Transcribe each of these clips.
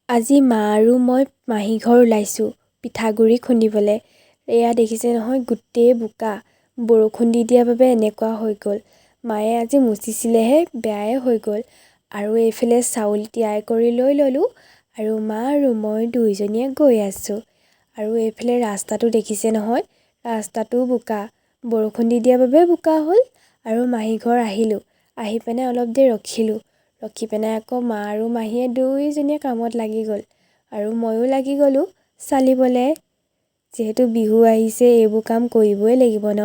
আজি মা আৰু মই মাহী ঘৰ ওলাইছোঁ পিঠাগুড়ি খুন্দিবলৈ। এয়া দেখিছে নহয়, গোটেই বোকা। বৰষুণ দি দিয়াৰ বাবে এনেকুৱা হৈ গ'ল। মায়ে আজি মুচিছিলেহে, বেয়াই হৈ গ'ল। আৰু এইফালে চাউল তিয়াই কৰি লৈ ল'লোঁ আৰু মা আৰু মই দুয়োজনীয়ে গৈ আছোঁ। আৰু এইফালে ৰাস্তাটো দেখিছে নহয়, ৰাস্তাটোও বোকা। বৰষুণ দি দিয়াৰ বাবে বোকা হ'ল। আৰু মাহী ঘৰ আহিলোঁ, আহি পেলাই অলপ দেৰি ৰখিলোঁ। ৰখি পেলাই আকৌ মা আৰু মাহীয়ে দুয়োজনীয়ে কামত লাগি গ'ল আৰু ময়ো লাগি গ'লোঁ চালিবলৈ। যিহেতু বিহু আহিছে, এইবোৰ কাম কৰিবই লাগিব ন।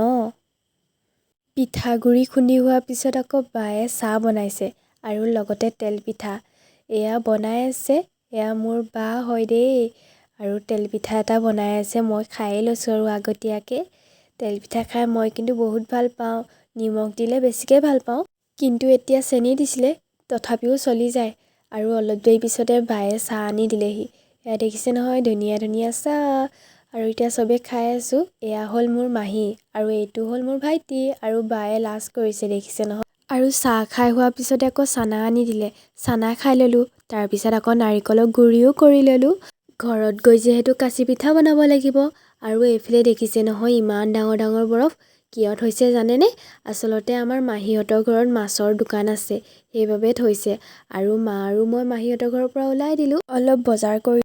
পিঠাগুড়ি খুন্দি হোৱাৰ পিছত আকৌ বায়ে চাহ বনাইছে আৰু লগতে তেল পিঠা এয়া বনাই আছে। এয়া মোৰ বা হয় দেই। আৰু তেল পিঠা এটা বনাই আছে, মই খায়ে লৈছোঁ আৰু আগতীয়াকৈ। তেল পিঠা খাই মই কিন্তু বহুত ভাল পাওঁ। নিমখ দিলে বেছিকৈ ভাল পাওঁ, কিন্তু এতিয়া চেনি দিছিলে, তথাপিও চলি যায়। আৰু অলপ দেৰি পিছতে বায়ে চাহ আনি দিলেহি। এয়া দেখিছে নহয়, ধুনীয়া ধুনীয়া চাহ। আৰু এতিয়া চবেই খাই আছোঁ। এয়া হ'ল মোৰ মাহী আৰু এইটো হ'ল মোৰ ভাইটি। আৰু বায়ে লাজ কৰিছে, দেখিছে নহয়। আৰু চাহ খাই হোৱাৰ পিছতে আকৌ চানা আনি দিলে, চানা খাই ল'লোঁ। তাৰপিছত আকৌ নাৰিকলৰ গুড়িও কৰি ল'লোঁ। ঘৰত গৈ যিহেতু কাচি পিঠা বনাব লাগিব। আৰু এইফালে দেখিছে নহয়, ইমান ডাঙৰ ডাঙৰ বৰফ কিয় থৈছে জানেনে? আচলতে আমাৰ মাহীহঁতৰ ঘৰত মাছৰ দোকান আছে, সেইবাবে থৈছে। আৰু মা আৰু মই মাহীহঁতৰ ঘৰৰ পৰা ওলাই দিলোঁ অলপ বজাৰ কৰি।